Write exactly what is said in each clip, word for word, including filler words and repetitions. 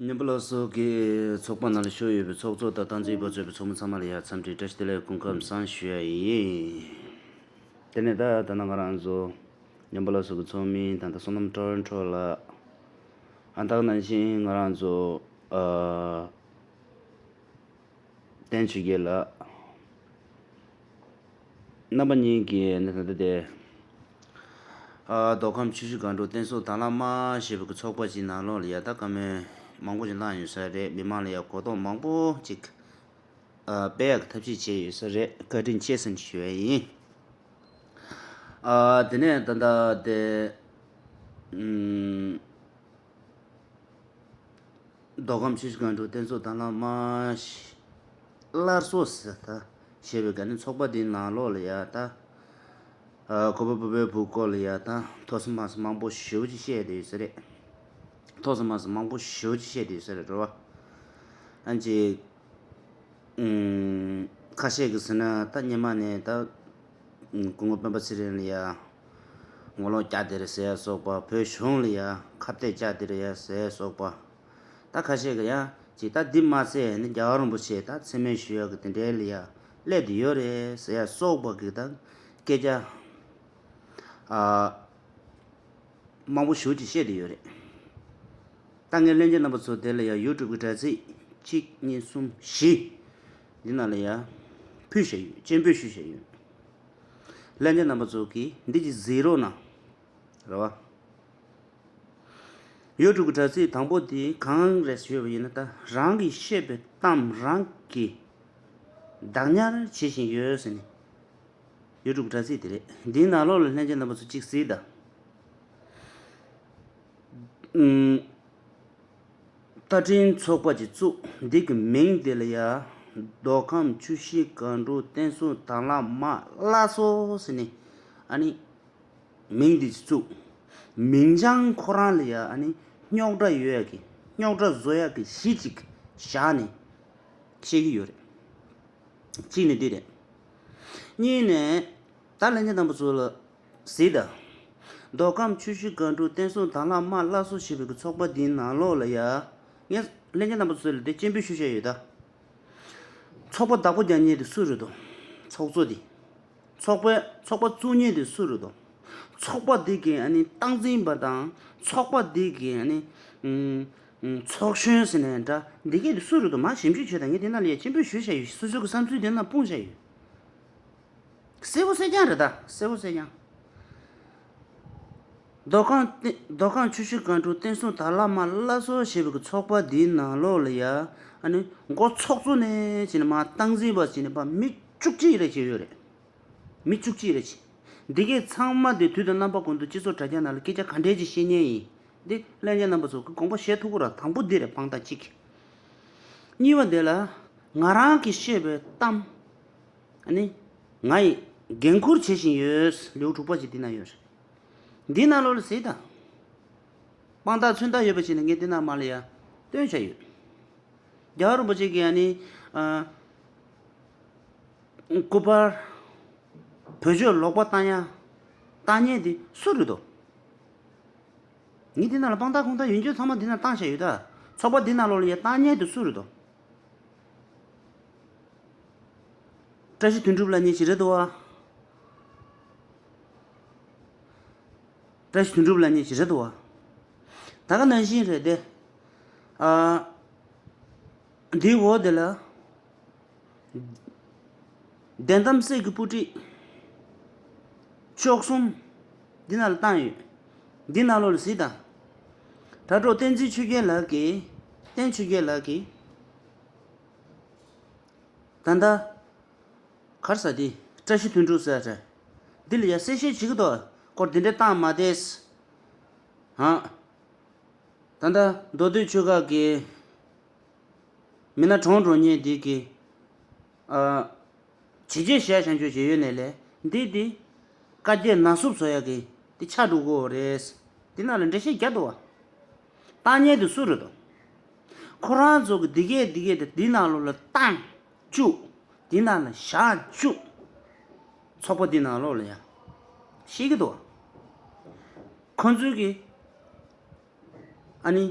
ཉན་པ་ལགས་སོ། གི་ཚོགས་པ་ནང་ལ་ཞུགས་ཡོད་པའི་ཚོགས་གཙོ་དང་སྟངས་འཛིན་པ་གཙོས་པའི་ཚོགས་མི་ཚང་མ་ལ་ཡང་འཚམས་འདྲི་བཀྲ་ཤིས་བདེ་ལེགས་སྐུ་ཁམས་བཟང་ཞུ་ཡ་ཡིན། དེ་ནས་ད་ད་ནང་ང་རང་ཚོ་ཉན་པ་ལགས་སོ་གི་ཚོགས་མི་ད་ལྟ་བསོད་ནམས་ཊོ་རོན་ཊོ་ལགས། ཨ་ད་ག་ནང་བཞིན་ང་རང་ཚོ་ཨ། བསྟན་ཆོས་རྒྱལ་ལགས། རྣམ་པ་གཉིས་ཀྱིས་ནི་ད་ལྟ་དེ། ཨ་མདོ་ཁམས་ཆུ་བཞི་སྒང་དྲུག་བསྟན་སྲུང་དྭང་བླངས་དམག་ཞེས་པའི་ཚོགས་པ་ཅིག་ནང་ལོགས་ལ་ཡ་ད་བཀའ་མོལ་མང་པོ་ཞིག་གནང་ཡོད་ས་རེད། མི་མང་ལ་ཡ་གོ་རྟོགས་མང་པོ་ཅིག་ཨ་སྤེལ་ཡག་གི་ཐབས་ཤེས་བྱས་ཡོད་ས་རེད། བཀའ་དྲིན་ཆེ་ཟེར་ནས་ཞུ་ཡ་ཡིན། ཨ་དེ་ནས་ད་ལྟ་དེ། ཨུམ། མདོ་ཁམས་ཆུ་བཞི་སྒང་དྲུག་བསྟན་སྲུང་དྭང་བླངས་དམག་སླར་གསོ་ཟེར་ད་ཞེས་པའི་ག་ནི་ཚོགས་པ་འདིའི་ནང་ལོགས་ལ་ཡ་ད། ཨ་ཁོ་པ་བུ་བའི་བུ་སྐོར་ལ་ཡ་ད་མཐོ་ས་དམའ་ས་མང་པོ་ཞེ་པོ་ཅིག་བཤད་བསྡད་ཡོད་ས་རེད། མཐོ་ས་དམའ་ས་མང་པོ་ཞེ་པོ་ཅིག་བཤད་བསྡད་ཡོད་ས་རེད་རེད་བ། ཨ་ཅེ། ཁ་ཤས་ཀྱིས་ཟེར་ན་ད་སྔོན་མ་ནས་ད། སྐུ་ངོ་སྤེན་པ་ཚེ་རིང་ལ་ཡ། ངོ་ལོག་རྒྱག་དེ་རེད་ཟེར་ཡ་སོགས་པ། བོད་གཞུང་ལ་ཡ་ཁ་གཏད་བཅག་དེ་རེད་ཡ་ཟེར་ཡ་སོགས་པ། ད་ཁ་ཤས་ཀྱིས་ཡ་ཅིག་ད་འདི་མ་ཟད་ནི་རྒྱལ་བ་རིན་པོ་ཆེ་ད་མཚན་སྨད་ཞུ་ཡ་གི་དེ་འདྲའི་ལ་ཡ་སླེབས་དེ་ཡོད་རེད་ཟེར་ཡ་སོགས་པ་གི་ད་སྐད་ཆ། ཨ། མང་པོ་ཞེ་པོ་ཅིག་བཤད་བསྡད་ཡོད་རེད། ད་ངས་ལྷན་རྒྱས་རྣམ་པ་ཚོ་དེ་ལ་ཡང་ཡུ་ཊུབ་ཀྱི་དྲ་ཚིགས་གཅིག་གཉིས་གསུམ་བཞི། འདི་ནང་ལ་ཡང་ཕུལ་བཞག་ཡོད། སྤྱན་འབུལ་ཞུས་བཞག་ཡོད། ལྷན་རྒྱས་རྣམ་པ་ཚོ་གིས་འདི་གཅིག་གཟིགས་རོགས་གནང་། རེད་བ། ཡུ་ཊུབ་ཀྱི་དྲ་ཚིགས་དང་པོ་དེ་གང་རེད་ཞུས་པ་ཡིན་ན། ད་རང་གིས་བཤད་པའི་གཏམ་རང་གིས་བདག་ཉར་བྱེད་བཞིན་ཡོད་ཟེར་ནས། ཡུ་ཊུབ་དྲ་ཚིགས་དེ་རེད། འདིའི་ནང་ལོགས་ལ་ལྷན་རྒྱས་རྣམ་པ་ཚོ་གཅིག་གཟིགས་དང་། ཨུམ། བསྟན་འཛིན་ཚོགས་པ་ཅིག་བཙུགས། འདི་གི་མིང་དེ་ལ་ཡ། མདོ་ཁམས་ཆུ་བཞི་སྒང་དྲུག་བསྟན་སྲུང་དྭང་བླངས་དམག་སླར་གསོ་ཟེར་ནས། ཨ་ནི། མིང་འདི་བཙུགས། མིང་བྱང་ཁོ་རང་ལ་ཡ་ཨ་ནི་རྙོག་དྲ་ཡོད་ཡ་གི། རྙོག་དྲ་བཟོ་ཡ་གི་གཞི་གཅིག་བཞག་ནས་བཤད་ཀྱི་ཡོད་རེད། གཅིག་ནི་འདི་རེད། གཉིས་ནས་ད་ལྷན་རྒྱས་རྣམ་པ་ཚོ་ལ་གཟིགས་དང་། མདོ་ཁམས་ཆུ་བཞི་སྒང་དྲུག་བསྟན་སྲུང་དྭང་བླངས་དམག་སླར་གསོ་ཞེས་པའི་གི་ཚོགས་པ་འདིའི་ནང་ལོགས་ལ་ཡ། ངས་ལྷན་རྒྱས་རྣམ་པ་ཚོ་ལ་དེ་སྤྱན་འབུལ་ཞུ་བཞག་ཡོད་ད། ཚོགས་པ་བདག་པོ་རྒྱག་མཁན་དེ་སུ་རེད་དོ། ཚོགས་གཙོ་དེ། ཚོགས་པའི་ཚོགས་པ་བཙུགས་མཁན་དེ་སུ་རེད་དོ། ཚོགས་པ་འདི་གི་ཨ་ནི་སྟངས་འཛིན་པ་དང་། ཚོགས་པ་འདི་གི་ཨ་ནི་ཨུམ་ཨུམ་ཚོགས་གཞོན་ཟེར་ནས་འདྲ། འདི་གས་དེ་སུ་རེད་དོ། མར་ཞིབ་འཇུག་བྱོས་དང་། ངས་དེ་ནང་ལ་ཡ་སྤྱན་འབུལ་ཞུས་བཞག་ཡོད། སོ་སོ་གི་བསམ་ཚུལ་དེ་ནང་སྤུངས་བཞག་ཡོད། གསལ་པོ་གསལ་རྐྱང་རེད་ད། གསལ་པོ་གསལ་རྐྱང་། མདོ་ཁམས་བསྟན། མདོ་ཁམས་ཆུ་བཞི་སྒང་དྲུག་བསྟན་སྲུང་དྭང་བླངས་དམག་སླར་གསོ་ཞེས་པའི་ཚོགས་པ་འདིའི་ནང་ལོགས་ལ་ཡ། ཨ་ནི་འགོ་ཚོགས་གཙོ་ནས་བྱས་ནས་མར་སྟངས་འཛིན་པ་བྱས་ནས་ཕར་མི་བཅུ་གཅིག་རེ་བྱས་ཡོད་རེད། མི་བཅུ་གཅིག་རེ་བྱས། འདི་གས་ཚང་མ་དེ་དུས་དང་རྣམ་པ་ཀུན་ཏུ་སྤྱི་ཚོགས་དྲ་རྒྱ་ནང་ལ་སྐད་ཆ་ག་འདྲས་ཅིག་བཤད་མཁན་ཡིན། འདི་ལྷན་རྒྱས་རྣམ་པ་ཚོ་གིས་དགོངས་པ་བཞེས་ཐུབ་ཀྱི་རེད། དང་པོ་འདི་རེད། དཔང་རྟགས་གཅིག། གཉིས་པ་དེ་ལ་ང་རང་གིས་བཤད་པའི་གཏམ། ཨ་ནི། ང་ཡིས་འགན་འཁུར་བྱེད་བཞིན་ཡོད། ལེའུ་དྲུག་པ་ཅིག་འདི་ན་ཡོད་རེད། འདི་ནང་ལོགས་ལ་གཟིགས་དང་། དཔང་རྟགས་མཚོན་རྟགས་ཡོད་པ་ཞིག་ནི་ངས་འདི་ནང་མར་ལ་ཡ་སྟོན་བྱས་ཡོད། རྒྱལ་བ་རིན་པོ་ཆེ་གིས་ཨ་ནི། ཨ། སྐུ་པར། བོད་ཆས་ལོག་པ་བཏང་ཡ། བཏང་མཁན་དེ་སུ་རེད་དོ། ངས་འདི་ནང་ལ་དཔང་རྟགས་ཁུངས་རྟགས་ཡོད་རྒྱུ་ཚང་མ་འདི་ནང་བཏང་བཞག་ཡོད་ད། ཚོགས་པ་འདི་ནང་ལོགས་ལ་ཡ་བཏང་མཁན་དེ་སུ་རེད་དོ། བཀྲ་ཤིས་དོན་གྲུབ་ལབ་མཁན་ཞིག་རེད་འདུག་བ། བཀྲ་ཤིས་དོན་གྲུབ་ལབ་མཁན་ཞིག་རེད་འདུག་བ། ད་ག་ནང་བཞིན་རེད་དེ། ཨ། འདིའི་འོག་དེ་ལ། བདེན་གཏམ་གསེར་གྱི་སྤུ་གྲི་བཅུ་གསུམ་འདི་ནང་ལ་བཏང་ཡོད། འདི་ནང་ལོགས་ལ་གཟིགས་དང་། དྲ་གྲོགས་བསྟན་འཛིན་ཆོས་རྒྱལ་ལགས་ཀྱིས། བསྟན་ཆོས་རྒྱལ་ལགས་ཀྱིས། ད་ལྟ། གར་ས་དེ་བཀྲ་ཤིས་དོན་གྲུབ་ཟེར་ཡ་འདི་ལ་ཡ་གསལ་བཤད་བྱེད་ཀྱི་འདུག་སྐོར་དེ་འདྲ་བཏང་མ་བསྡད། ཧང་། ད་ལྟ་མདོ་སྟོད་ཆོལ་ཁ་གི་མི་སྣ་གྲོངས་འགྲོ་མཁན་དེ་གི། ཨ། བྱས་རྗེས་བཞག་བཞག་ཆོག་བྱས་ཡོད་ནའི་ལས་འདི་དེ་བཀའ་བརྒྱད་ནང་བསུབ་བཟོ་ཡ་གི་དེ་ཆགས་འགྲོ་གི་ཡོད་རེད། དེ་ནང་ལ་འགྲེལ་བཤད་རྒྱག་འདུག་བ། བཏང་མཁན་དེ་སུ་རེད་དོ། ཁོ་རང་ཚོ་གི་འདི་གས་འདི་གས་དེ་འདི་ནང་ལོགས་ལ་བཏང་བཅུག་འདི་ནང་ལ་བཞག་བཅུག་ཚོགས་པ་འདི་ནང་ལོགས་ལ་ཡ། ཤེས་ཀྱི་འདུག་ཁོ་ཚོས་ཀྱི། ཨ་ནི།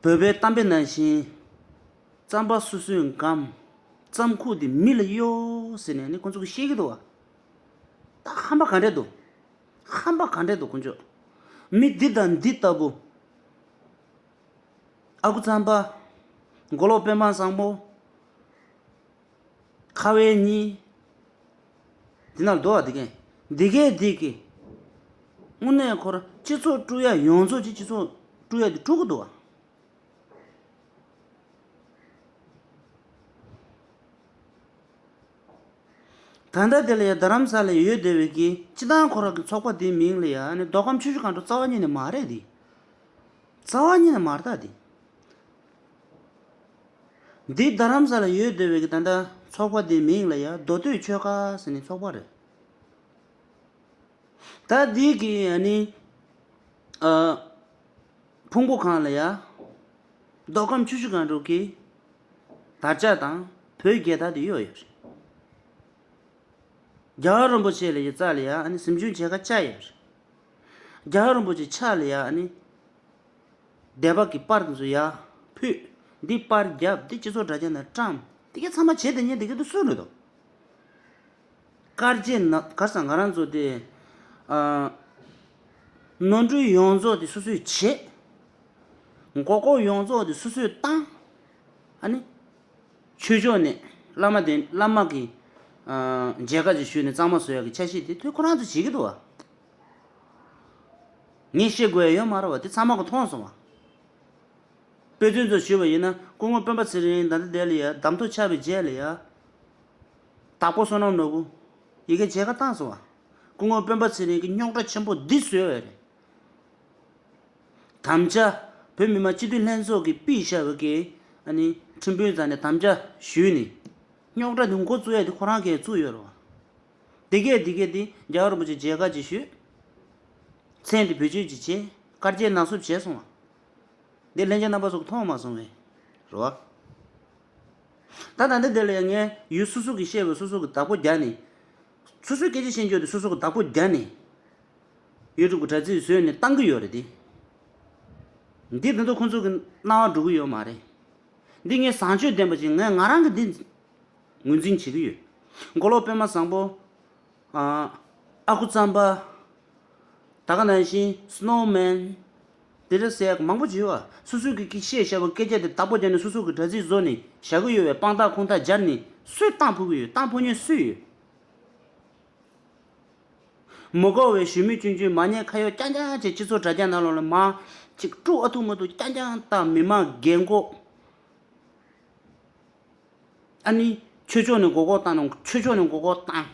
བོད་པའི་གཏམ་དཔེ་ནང་བཞིན། རྩམ་པ་སོ་སོས་སྒམ། རྩམ་ཁུག་དེ་མི་ལ་གཡོ་ཟེར་ནས་ནི་ཁོ་ཚོ་གིས་བཤད་ཀྱི་འདུག་བ། ད་ཧམ་པ་ག་འདྲས་འདུག་ཧམ་པ་ག་འདྲས་འདུག་ཁོ་ཚོ། མི་འདི་དང་འདི་ལྟ་བུ། ཨ་ཁུ་རྩམ་པ། མགོ་ལོག་དཔོན་དམག་བཟང་པོ། ཁ་བའི་གཉིས། འདི་ན་ལ་འདུག་བ་འདི་གས། འདི་གས་འདི་གས། དངོས་གནས་ཁོ་རང་སྤྱི་ཚོགས་དཀྲུག་ཡ་ཡོངས་རྫོགས་ཀྱི་སྤྱི་ཚོགས་དཀྲུག་ཡ་འདི་དཀྲུག་གི་འདུག་བ། ད་ལྟ་དེ་ལ་ཡ་རྡ་རམ་ས་ལ་ཡོད་བསྡད་པའི་གི་སྤྱི་བཏང་ཁོ་རང་གི་ཚོགས་པ་དེའི་མིང་ལ་ཡ་ནི་མདོ་ཁམས་ཆུ་བཞི་སྒང་དྲུག་རྩ་བ་ཉིད་ནས་མ་རེད་དེ། རྩ་བ་ཉིད་ནས་མ་རེད་ད་དེ། འདི་རྡ་རམ་ས་ལ་ཡོད་བསྡད་པའི་གི་ད་ལྟ་ཚོགས་པ་དེའི་མིང་ལ་ཡ་མདོ་སྟོད་ཆོལ་ཁ་ཟེར་ནས་ཚོགས་པ་རེད། ད་འདི་གི་ཨ་ནི། ཨ། ཕུང་པོ་གང་ལ་ཡ། མདོ་ཁམས་ཆུ་བཞི་སྒང་དྲུག་གི་དར་ཆ་དང་བོད་རྒྱལ་དར་དེ་གཡོག་ཡོད་རེད། རྒྱལ་བ་རིན་པོ་ཆེ་ལ་ཡི་རྩ་ལ་ཡ་ཨ་ནི་གཟིམ་ཆུང་མཇལ་ཁ་བཅར་ཡོད་རེད། རྒྱལ་བ་རིན་པོ་ཆེ་ཕྱག་ལ་ཡ་ཨ་ནི། སྡེ་པ་གི་པར་དེ་ཚོ་ཡར་ཕུད། འདི་པར་བརྒྱབ། འདི་སྤྱི་ཚོགས་དྲ་རྒྱ་ནང་བཀྲམ། འདི་ག་ཚང་མ་བྱེད་དེ་ཉན་འདི་ག་འདི་སུ་རེད་དོ། དཀར་རྗེ་ན་གར་ས་ང་རང་ཚོ་དེ། ཨ། ནོར་འཁྲུལ་ཡོངས་རྫོགས་དེ་སོ་སོས་བྱེད། མགོ་སྐོར་ཡོངས་རྫོགས་དེ་སོ་སོས་བཏང་། ཨ་ནི། ཆོས་ཕྱོགས་ནས་བླ་མ་དེ་བླ་མ་གི། ཨ། མཇལ་ཁ་ཅིག་ཞུས་ནས་གཙང་མ་བཟོ་ཡག་གི་འཆར་གཞི་དེ་དུས་ཁོ་རང་ཚོ་བྱེད་ཀྱི་འདུག་བ། ངས་བཤད་དགོས་ཡ་ཡོད་མ་རེད་བ། དེ་ཚང་མ་གིས་མཐོང་སོང་བ། དཔེ་མཚོན་ཚོ་ཞུས་པ་ཡིན་ན་སྐུ་ངོ་སྤེན་པ་ཚེ་རིང་ད་ལྟ་དེ་ལ་ཡ་གདམ་ཐོ་ཆགས་པའི་རྗེས་ལ་ཡ། དྭགས་པོ་བསོད་ནམས་ནོར་བུ། ཡི་གེ་མཇལ་ཁ་བཏང་སོང་བ། སྐུ་ངོ་སྤེན་པ་ཚེ་རིང་གིས་རྙོག་དྲ་ཆེན་པོ་འདི་བཟོས་པ་རེད། དམ་བཅའ། བོད་མི་མང་སྤྱི་འཐུས་ལྷན་ཚོགས་ཀྱིས་ཕུལ་བཞག་པའི་གི་ཨ་ནི་ཁྲིམས་དཔོན་རྩ་ནས་དམ་བཅའ་ཞུས་ནས། རྙོག་དྲ་འདི་འགོ་བཙུགས་ཡ་དེ་ཁོ་རང་གིས་བཙུགས་ཡོད་རེད་བ། དེ་གས་དེ་གས་དེ་རྒྱལ་བ་རིན་པོ་ཆེ་མཇལ་ཁ་ཅིག་ཞུས། མཚན་དེ་བེད་སྤྱོད་ཅིག་བྱས། དཀར་རྗེས་ནག་སུབ་བྱས་སོང་བ། འདི་ལྷན་རྒྱས་རྣམ་པ་ཚོ་གིས་མཐོང་མ་སོང་བས། རེད་བ། ད་ད་འདི་འདི་ལ་ཡང་ངས་ཡུལ་སོ་སོ་གིས་བཤད་པའི་སོ་སོ་གིས་བདག་པོ་རྒྱག་ནས། སོ་སོའི་སྐད་ཆ་བཤད་རྒྱུ་དེ་སོ་སོ་གིས་བདག་པོ་རྒྱག་ནས། ཡུ་ཊུབ་གི་དྲ་ཚིགས་བཟོས་ནས་བཏང་གི་ཡོད་རེད་དེ། འདི་ད་དུང་ཁོང་ཚོ་གི་སྣང་བ་འགྲོ་གི་ཡོད་མ་རེད། འདི་ངས་བཟང་སྤྱོད་ལྡན་པ་ཅིག་ངས་ང་རང་གིས་འདི་ངོས་འཛིན་བྱེད་ཀྱི་ཡོད། མགོ་ལོག་པད་མ་བཟང་པོ། ཨ། ཨ་ཁུ་རྩམ་པ། ད་ག་ནང་བཞིན་སི་ནོ་མན། དེ་འདྲ་ཟེར་ཡག་མང་པོ་ཅིག་ཡོད་ཨ། སོ་སོ་གིས་ཀྱིས་བཤད་བཞག་པའི་སྐད་ཆ་དེ་བདག་པོ་རྒྱག་ནས་སོ་སོ་གི་དྲ་ཚིགས་བཟོ་ནས་བཞག་གི་ཡོད་པའི་དཔང་རྟགས་ཁུངས་དག་སྦྱར་ནས་སུས་བཏང་ཕོད་ཀྱི་ཡོད། བཏང་ཕོད་མཁན་སུ་ཡོད། མི་དགའ་བའི་ཞུ་མི་ཆུང་ཆུང་མ་ཉེས་ཁ་གཡོག་རྐྱང་རྐྱང་བྱས་སྤྱི་ཚོགས་དྲ་རྒྱ་ནང་ལོགས་ལ་མར་ཅིག་དཀྲུག་ཨ་ཐུག་མ་ཐུག་རྐྱང་རྐྱང་བཏང་། མི་མང་རྒན་གོག་ཨ་ནི་ཆོས་ཕྱོགས་ནས་མགོ་སྐོར་བཏང་ན་ཆོས་ཕྱོགས་ནས་མགོ་སྐོར་བཏང་།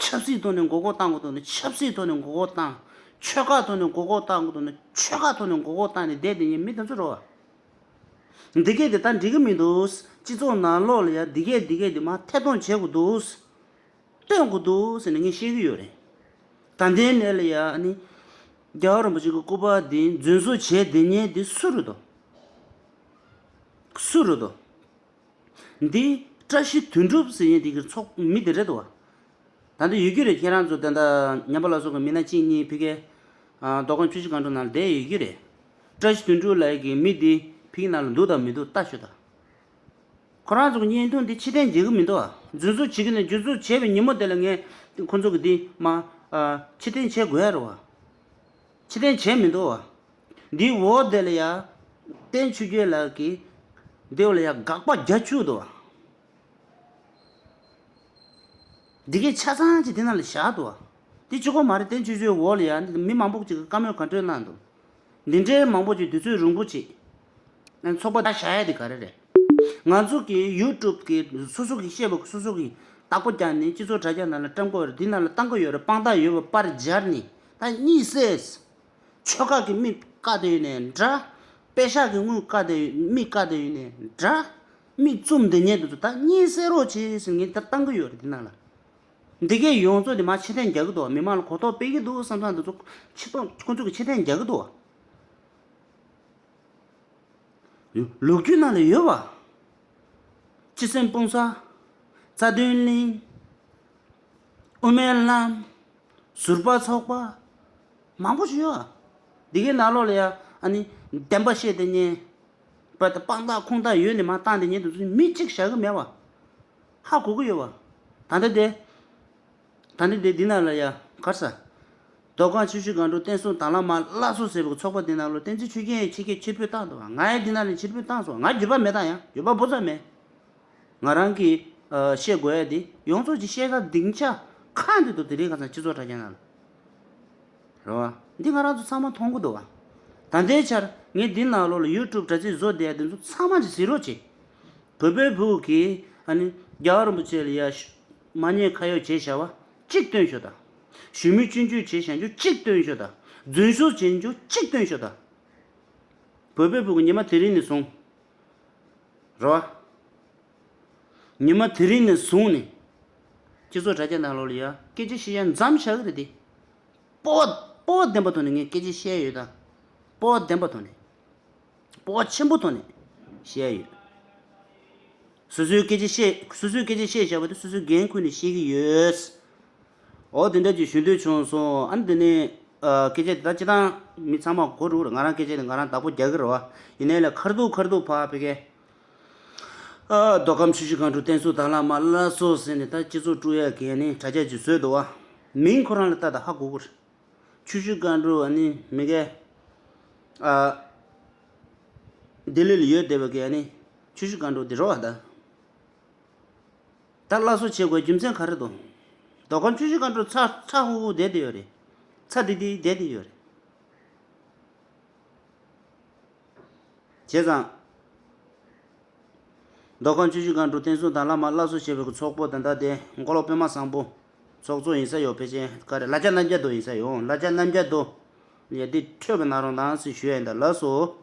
ཆབ་སྲིད་ཐོག་ནས་མགོ་སྐོར་བཏང་དགོས་འདུག་ན་ཆབ་སྲིད་ཐོག་ནས་མགོ་སྐོར་བཏང་། ཆོལ་ཁ་ཐོག་ནས་མགོ་སྐོར་བཏང་དགོས་འདུག་ན་ཆོལ་ཁ་ཐོག་ནས་མགོ་སྐོར་བཏང་ནས་བསྡད་དེ་ཉན་མི་དེ་ཚོ་རེད་བ། འདི་གས་དེ་ད་འགྲིག་གི་མི་འདུག་སྤྱི་ཚོགས་ནང་ལོགས་ལ་ཡ་འདི་གས་འདི་གས་དེ་མར་ཐད་གཏོང་བྱེད་དགོས་འདུག་སྟོན་དགོས་འདུག་ཟེར་ནས་ངས་བཤད་ཀྱི་ཡོད་རེད། ད་ལྟའི་གནས་ལ་ཡ་ཨ་ནི། རྒྱལ་བ་རིན་པོ་ཆེ་གི་སྐུ་པར་འདི་རྫུན་བཟོ་བྱས་བསྡད་མཁན་འདི་སུ་རེད་དོ། སུ་རེད་དོ། འདི་བཀྲ་ཤིས་དོན་གྲུབ་ཟེར་མཁན་དེ་གི་ཚོགས་མི་དེ་རེད་དོ། ད་ལྟ་ཡོད་ཀྱི་རེད། ཁྱེད་རང་ཚོ་ད་ལྟ་ཉམས་པ་ལ་སོགས་པའི་མི་སྣ་གཅིག་གཉིས་ཕ་གིའི། ཨ། མདོ་ཁམས་ཆུ་བཞི་སྒང་དྲུག་ནང་ལ་བསྡད་ཡོད་ཀྱི་རེད། བཀྲ་ཤིས་དོན་གྲུབ་ལབ་ཡག་གི་མི་འདི་ཕ་གི་ནང་ལ་འདུག་དང་མི་འདུག་ལྟ་ཤོག་དང་། ཁོ་རང་ཚོ་གི་བརྙན་ཐུང་འདི་ཕྱིར་འཐེན་རྒྱག་གི་མི་འདུག་ཨ། རྫུན་བཟོ་བྱེད་ཀྱི་ནི་རྫུན་བཟོ་བྱས་པའི་ཉིན་མོ་དེ་ལ་ངས་ཁོ་ཚོ་གི་འདི་མ། ཨ། ཕྱིར་འཐེན་བྱེད་དགོས་ཡ་རེད་བ། ཕྱིར་འཐེན་བྱས་མི་འདུག་བ། འདིའི་འོག་དེ་ལ་ཡ། བསྟན་ཆོས་རྒྱལ་ལགས་ཀྱིས། འདི་འོག་ལ་ཡ་དགག་པ་རྒྱག་བཅུག་འདུག་བ། འདི་གའི་ཆ་ཚང་ཅིག་དེ་ནང་ལ་བཞག་འདུག་བ། དེ་གཅིག་པོ་མ་རེད། བསྟན་ཆོས་རྒྱལ་འོག་ལ་ཡ་མི་མང་པོ་ཅིག་གིས་བཀའ་མོལ་ག་འདྲ་གནང་འདུག་འདི་འདྲའི་མང་པོ་ཅིག་དུས་ཚོད་རིང་པོ་ཅིག་ཚོགས་པ་ད་བཞག་ཡ་དེ་ག་རེ་རེད། ང་ཚོ་གི་ཡུ་ཊུབ་གི་སོ་སོ་གི་བཤད་པ་སོ་སོ་གི་བདག་པོ་རྒྱག་ནས་སྤྱི་ཚོགས་དྲ་རྒྱ་ནང་ལ་བཀྲམ་གི་ཡོད་རེད། འདི་ནང་ལ་བཏང་གི་ཡོད་རེད། དཔང་རྟགས་ཡོད་པ་པར་སྦྱར་ནས་ད་གཉིད་སད། ཆོལ་ཁ་གི་མི་བཀག་བསྡད་ཡོད་ནའི་འདྲ། པེ་ཤག་གི་དངུལ་བཀག་བསྡད་ཡོད། མི་བཀག་བསྡད་ཡོད་ནའི་འདྲ། མི་བཙུམ་བསྡད་མཁན་དེ་ཚོ་ད་གཉིད་སད་རོགས་བྱེད་ཟེར་ངས་ད་བཏང་གི་ཡོད་རེད། འདི་ནང་ལ། འདི་གའི་ཡོངས་རྫོགས་དེ་མར་ཕྱིར་འཐེན་རྒྱག་གི་འདུག་མི་མང་ལ་གོ་རྟོགས་སྤེལ་གྱི་འདུག་བསམ་བསམ་དེ་ཚོ་ཕྱིར་གཏོང་ཁོང་ཚོ་གིས་ཕྱིར་འཐེན་རྒྱག་གི་འདུག་ལོ་རྒྱུས་ནང་ལ་ཡོད་བ། སྤྱི་སེམས་སྤུངས་ས། རྩ་དོན་གླིང་། དབུ་མའི་ལམ། ཟུར་པ་ཚོགས་པ། མང་པོ་ཞིག་ཡོད་བ། འདི་གའི་ནང་ལོགས་ལ་ཡ་ཨ་ནི་བདེན་པ་བཤད་བསྡད་མཁན། པ་དང་དཔང་རྟགས་ཁུངས་དག་ཡོད་ནས་མ་བཏང་དེ་ཉིད་དུ་མི་གཅིག་བཞག་གི་མེད་བ། ཧ་གོ་གི་ཡོད་བ། ད་ལྟ་དེ། ད་ནི་དེ་འདི་ན་ལ་ཡ་གར་ས། མདོ་ཁམས་ཆུ་བཞི་སྒང་དྲུག་བསྟན་སྲུང་དང་བླ་མ་སླར་གསོ་ཟེར་བའི་ཚོགས་པ་འདི་ནང་ལ་བསྟན་འཛིན་ཆོས་རྒྱན་ཡང་ཕྱི་རྒྱལ་ཕྱིར་འབུད་བཏང་འདུག་ང་ཡང་འདི་ནང་ནས་ཕྱིར་འབུད་བཏང་སོང་། ང་འགྱོད་པ་མེད་ད་ཡང་འགྱོད་པ་བོ་ཙམ་མེད། ང་རང་གིས་ཨ་བཤད་དགོས་ཡ་འདི་ཡོངས་རྫོགས་ཀྱི་བཤད་ཁ་སྡིངས་ཆ་ཁག་འདི་འདུག་དེ་རིང་ཁ་སང་སྤྱི་ཚོགས་དྲ་རྒྱ་ནང་ལ། རེད་བ། འདི་ང་རང་ཚོ་ཚང་མ་མཐོང་གི་འདུག་བ། ད་ལྟའི་ཆར་ངས་འདི་ནང་ལོགས་ལ་ཡུ་ཊུབ་དྲ་ཚིགས་བཟོ་བསྡད་ཡ་འདི་ཚོ་ཚང་མ་གི་གཟིགས་རོགས་བྱེད། བོད་པའི་བུ་གིས་ཨ་ནི་རྒྱལ་བ་རིན་པོ་ཆེ་ལ་ཡ་ཤ- མ་ཉེས་ཁ་གཡོགས་བྱས་བཞག་པ་གཅིག་སྟོན་ཤོག་དང་། ཞུ་མི་སྐྱོན་བརྗོད་བྱས་བཞག་རྒྱུ་གཅིག་སྟོན་ཤོག་དང་། རྫུན་ཤོར་བྱས་རྒྱུ་གཅིག་སྟོན་ཤོག་དང་། བོད་པའི་བུ་གིས་ཉི་མ་དེ་རིང་ནས་བཟུང་། རེད་བ། ཉི་མ་དེ་རིང་ནས་བཟུང་ནས། སྤྱི་ཚོགས་དྲ་རྒྱ་ནང་ལོགས་ལ་ཡ་སྐད་ཆ་བཤད་ཡ་མཚམས་བཞག་གི་རེད་དེ། སྤོབས་པ་སྤོབས་པ་ལྡན་པ་ཐོག་ནས་ངས་སྐད་ཆ་བཤད་ཡོད་དང་། སྤོབས་པ་ལྡན་པ་ཐོག་ནས། སྤོབས་པ་ཆེན་པོ་ཐོག་ནས་བཤད་ཡོད། སོ་སོའི་སྐད་ཆ་བཤད་སོ་སོའི་སྐད་ཆ་བཤད་བཞག་པ་དེ་སོ་སོའི་འགན་ཁུར་ནས་བཤད་ཀྱི་ཡོད། འོ་དེ་འདྲ་ཅིག་ཞུ་འདོད་བྱུང་སོང་། ཨ་ནི་དེ་ནས་ཨ་སྐད་ཆ་དེ་ད་སྤྱིར་བཏང་མི་ཚང་མ་གོ་འགྲོ་གི་རེད། ང་རང་སྐད་ཆ་དེ་ང་རང་བདག་པོ་རྒྱག་གི་རེད་བ། ཡིན་ནའི་ལས་ཁ་ཐུག་ཁ་ཐུག་ཕར་ཕ་གི། ཨ་མདོ་ཁམས་ཆུ་བཞི་སྒང་དྲུག་བསྟན་སྲུང་དང་བླ་མ་སླར་གསོ་ཟེར་ནས་ད་སྤྱི་ཚོགས་དཀྲུག་ཡ་གི་ནི་དྲ་རྒྱ་ཅིག་བཟོས་འདུག་བ། མིང་ཁོ་རང་ལ་ལྟ་ད་ཧ་གོ་གི་རེད། ཆུ་བཞི་སྒང་དྲུག་ཨ་ནི་མི་གེ། ཨ། ལྡི་ལི་ལ་ཡོད་བསྡད་པ་གི་ཨ་ནི་ཆུ་བཞི་སྒང་དྲུག་འདི་རོ་བ་ད། ད་སླར་གསོ་བྱེད་དགོས་རྒྱུ་མཚན་ག་རེ་འདུག་མདོ་ཁམས་ཆུ་བཞི་སྒང་དྲུག་ཚ་ཚ་ཧུ་ཧུ་བསྡད་དེ་ཡོད་རེད། ཚ་དི་དི་བསྡད་དེ་ཡོད་རེད། བྱས་ཙང་། མདོ་ཁམས་ཆུ་བཞི་སྒང་དྲུག་བསྟན་སྲུང་དང་བླ་མ་སླར་གསོ་བྱེད་པའི་ཚོགས་པོ་དེ་འདྲ་དེ་མགོ་ལོག་པད་མ་བཟང་པོ་ཚོགས་གཙོ་ཡིན་ས་ཡོད། ཕལ་ཆེར་ག་རེ་ལ་རྒྱ་རྣམ་རྒྱལ་རྡོ་ཡིན་ས་ཡོད། ལ་རྒྱ་རྣམ་རྒྱལ་རྡོ་ཡ་འདི་འཕྲོད་པའི་ནང་རོགས་གནང་ཟེར་ཞུ་ཡ་ཡིན། ད་ལགས་སོ།